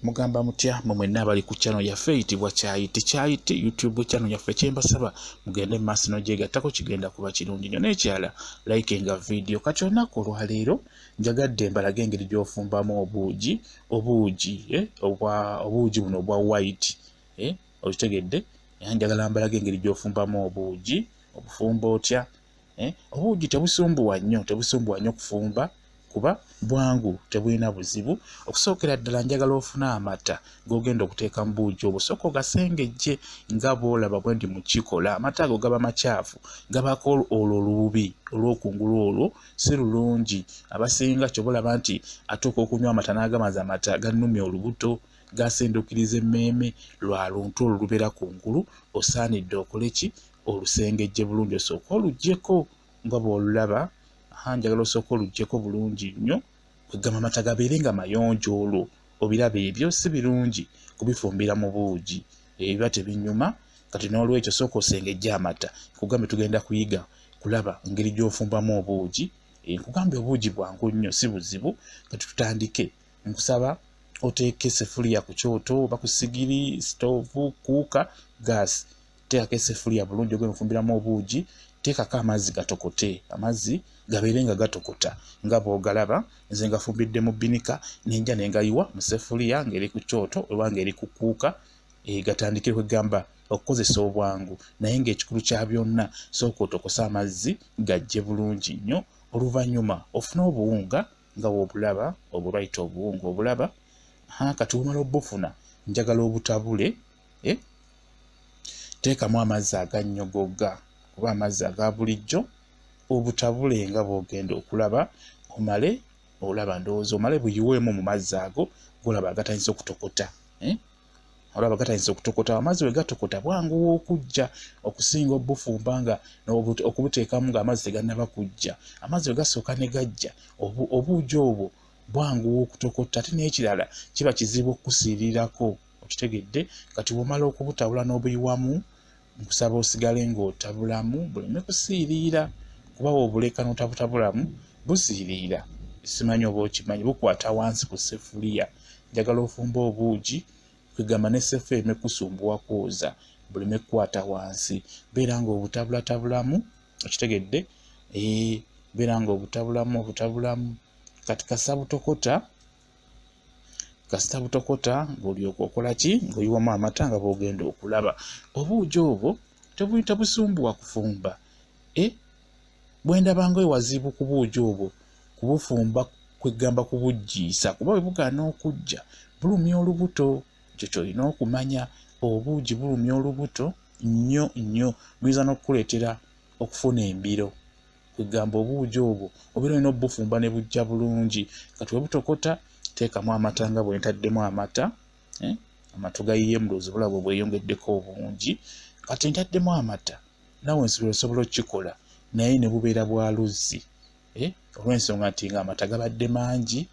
Mugamba mutya mwe mwenna abali ku channel yaffe eyitibwa Kyayiti Kyayiti YouTube channel yaffe? Kyembasaba mugende mu maaso n'ogyegattako, kigenda kuba kirungi nnyo. N'ekirala, likinga video. Kati olunaku olwaleero njagadde mbalage engeri gy'ofumbamu obuugi, obuugi obuugi buno obwa white, okitegedde? Njagala mbalage engeri gy'ofumbamu obuugi. Obufumba otya? Obuugi tebusumbuwa nnyo, tebusumbuwa nnyo kufumba kuba bwangu, tebulina buzibu. Okusookera ddala njagala ofune amata g'ogenda okuteeka mu buugi obwo. Sooka ogasengejje nga bw'olaba bwe ndi mu kikola. Amata ago gaba makyafu, gabaako olwo olububi olw'okungulu, olwo si lulungi. Abasinga kyoba olaba nti atuuka okunywa amata n'agamba nti amata gannumya olubuto, gasindukiriza emmeeme, lwa luntu olwo lubeera kungulu. Osaanidde okole ki? Olusengejje bulungi, osooke oluggyeko nga bw'olulaba. Njagala osooke oluggyeko bulungi nnyo, kwegamba amata gabeere nga mayonjo. Olwo obiraba ebyo si birungi kubifumbira mu buugi, ebiba tebinyuma. Kati n'olwekyo sooka osengejje amata. Nkugambye tugenda kuyiga kulaba engeri gy'ofumbamu obuugi. Nkugambye obuugi bwangu nnyo, si buzibu. Kati tutandike. Nkusaba oteeke essefuliya ku kyoto oba ku sigiri, sitoovu, kuuka, gaasi. Teekako essefuliya bulungi ogenda ofumbiramu obuugi. Teekako amazzi gatokote, amazzi gabeere nga gatokota nga bw'ogalaba. Nze ngafumbidde mu bbinika, nenja ne ngayiwa mu ssefuliya ng'eri ku kyoto oba ng'eri ku kuuka, gatandikire kwegamba okukozesa obwangu. Naye ng'ekikulu kya byonna, sooka otokose amazzi gajje bulungi nnyo. Oluvannyuma ofune obuwunga nga bw'obulaba, obwo bayita obuwunga, obulaba. Kati bw'omala obbufuna, njagala obutabule. Teekamu amazzi agannyogoga oba amazzi aga bulijjo, obutabule nga bw'ogenda okulaba. Omale olaba, ndowooza omale buyiweemu mu mazzi ago golaba agatandise okutokota. Olaba gatandise okutokota. Amazzi bwe gatokota bwanguwa okujja okusinga obufumba nga okubuteekamu ng'amazzi tegannaba kujja. Amazzi bwe gasooka ne gajja, obuugi obwo bwanguwa okutokota. Ate n'ekirala, kiba kizibu okukusiirirako, okitegedde? Kati bw'omala okubutabula n'obuyiwamu, nkusaba osigale ng'otabulamu buleme kusiiriira, kuba bw'obuleka n'otabutabulamu busiiriira. Simanyi oba okimanyi, bukwata wansi ku ssefuliya. Njagala ofumbe obuugi kwegamba ne ssefuliya ereme kusumbuwa kwoza, buleme kukwata wansi. Beera ng'obutabulatabulamu, okitegedde? Beera ng'obutabulamu, obutabulamu. Kati kasita butokota, kasita butokota, ng'olyoka okola ki? Ng'oyiwamu amata nga bw'ogenda okulaba. Obuugi obwo tebusumbuwa kufumba. Bwe ndaba nga ewazibu ku buugi obwo kubufumba, kwegamba kubuggiisa, kuba bwe bugaana okujja bulumya olubuto. Ekyo ky'olina okumanya, obuugi bulumya olubuto nnyo nnyo, buyinza n'okukuleetera okufuna embiro. Kwegamba obuugi obwo obeera olina obbufumba ne bujja bulungi. Kati bwe butokota, teekamu amata nga bwe ntaddemu amata. Amata gayiye, ndowooza obulaba bweyongeddeko obungi. Kati ntaddemu amata, naawe nsobola osobola okkikola, naye ne bubeera bwa luzzi, olw'ensonga nti ng'amata gabadde mangi,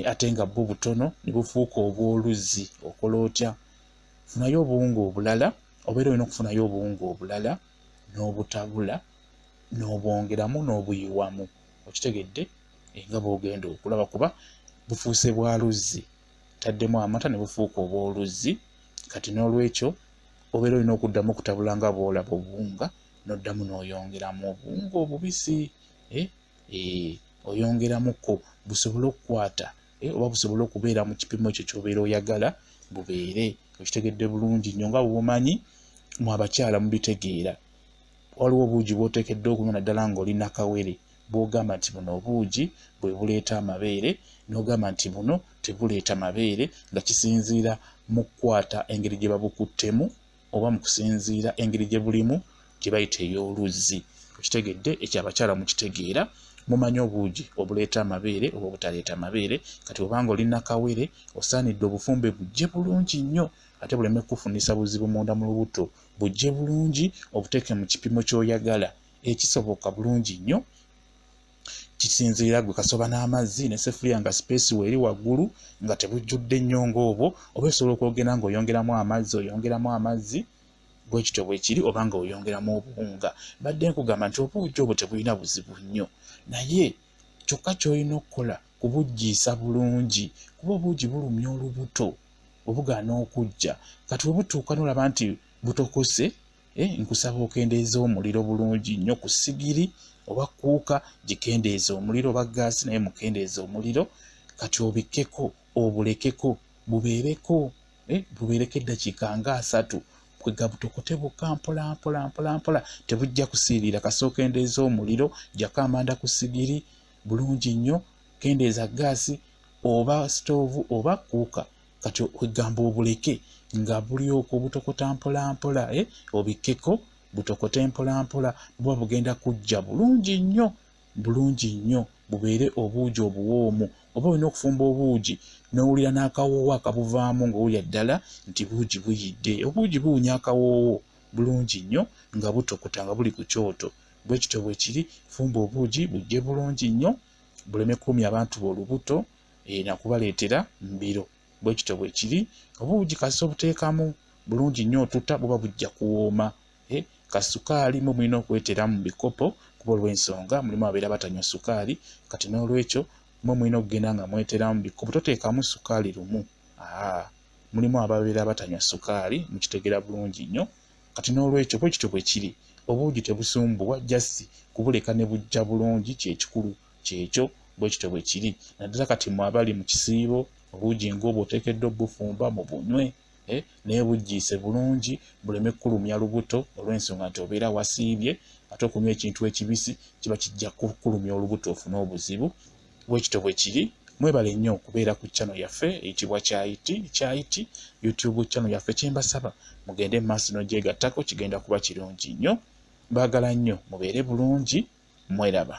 ate nga bwo butono, ne bufuuka obw'oluzzi. Okola otya? Funayo obuwunga obulala, obeera olina okufunayo obuwunga obulala n'obutabula n'obwongeramu n'obuyiwamu, okitegedde? Nga bw'ogenda okulaba, kuba bufuuse bwa luzzi, taddemu amata ne bufuuka obw'oluzzi. Kati n'olwekyo obeera olina okuddamu okutabula nga bw'olaba obuwunga, n'oddamu n'oyongeramu obuwunga obubisi, oyongeramukko busobole okukwata, oba busobole okubeera mu kipimo ekyo ky'obeera oyagala bubeere. Okitegedde bulungi nnyo nga bw'omanyi mu abakyala mubitegeera. Waliwo obuugi bw'oteekeddwa okunywa naddala ng'oli nakawere, bw'ogamba nti buno obuugi bwe buleeta amabeere, n'ogamba nti buno tebuleeta mabeere, nga kisinziira mu kukwata engeri gye babukuttemu oba mu kusinziira engeri gye bulimu gye bayita ey'oluzzi. Okitegedde? Ekyo abakyala mukitegeera, mumanyi obuugi obuleeta amabeere oba obutaleeta mabeere. Kati obanga oli nakawere, osaanidde obufumbe bujje bulungi nnyo, ate buleme kukufunisa buzibu munda mu lubuto. Bujje bulungi, obuteeke mu kipimo ky'oyagala ekisoboka bulungi nnyo. Kisinziira gwe kasoba n'amazzi n'essefuliya nga space weeri waggulu nga tebujjudde nnyo ng'obwo, oba osobola okwogera ng'oyongeramu amazzi, oyongeramu amazzi bwe kityo bwe kiri, oba nga oyongeramu obuwunga. Mbadde nkugamba nti obuugi obwo tebulina buzibu nnyo, naye kyokka ky'olina okukola. Kubuggiisa bulungi, kuba obuugi bulumya olubuto obugaana okujja. Kati bwe butuuka n'olaba nti butokose, nkusaba okendeeza omuliro bulungi nnyo ku ssigiri oba kuuka, gikendeeza omuliro, oba gaasi naye mukendeeza omuliro. Kati obikkeko, obulekeko bubeereko, bubeereko eddakiika nga 30, kwega butokote bukka mpola mpola mpola mpola, tebujja kusiirira. Kasooka okendeeza omuliro, jjako amanda ku ssigiri bulungi nnyo, kendeeza gaasi oba sitoovu oba kuuka. Kati kwegamba obuleke nga bulyoka obutokota mpola mpola, obikkeko butokote mpola mpola, buba bugenda kujja bulungi nnyo bulungi nnyo, bubeere obuugi obuwoomu. Oba olina okufumba obuugi n'owulira n'akawoowo akabuvaamu ng'owulira ddala nti buugi buyidde. Obuugi buwunya akawoowo bulungi nnyo nga butokota nga buli ku kyoto. Bwe kityo bwe kiri, fumba obuugi bujje bulungi nnyo, buleme kulumya abantu b'olubuto nakubaleetera mbiro. Bwe kityo bwe kiri, obuugi kasita obuteekamu bulungi nnyo otuta, buba bujja kuwooma. Kasukaali mwe mulina okwetera mu bikopo, kuba olw'ensonga mulimu abeera batanywa sukaali. Kati n'olwekyo mwe mulina okugenda nga mweteramu mu bikopo, toteekamu sukaali lumu. Mulimu ababeera batanywa sukaali, mukitegeera bulungi nnyo. Kati n'olwekyo bwe kityo bwe kiri, obuugi tebusumbuwa, just kubuleka ne bujja bulungi, kyekikulu kyekyo. Bwe kityo bwe kiri, naddala kati mwe abali mu kisiibo, obuugi ng'obwo oteekeddwa obufumba mubunywe, naye buggiise bulungi buleme kulumya lubuto, olw'ensonga nti obeera wasiibye, ate okunywa ekintu ekibisi kiba kijja kukulumya olubuto ofune obuzibu. Bwe kityo bwe kiri. Mwebale nnyo okubeera ku channel yaffe eyitibwa Kyayiti Kyayiti, YouTube channel yaffe. Kyembasaba mugende mu maaso n'ogyegattako, kigenda kuba kirungi nnyo. Mbaagala nnyo, mubeere bulungi, mweraba.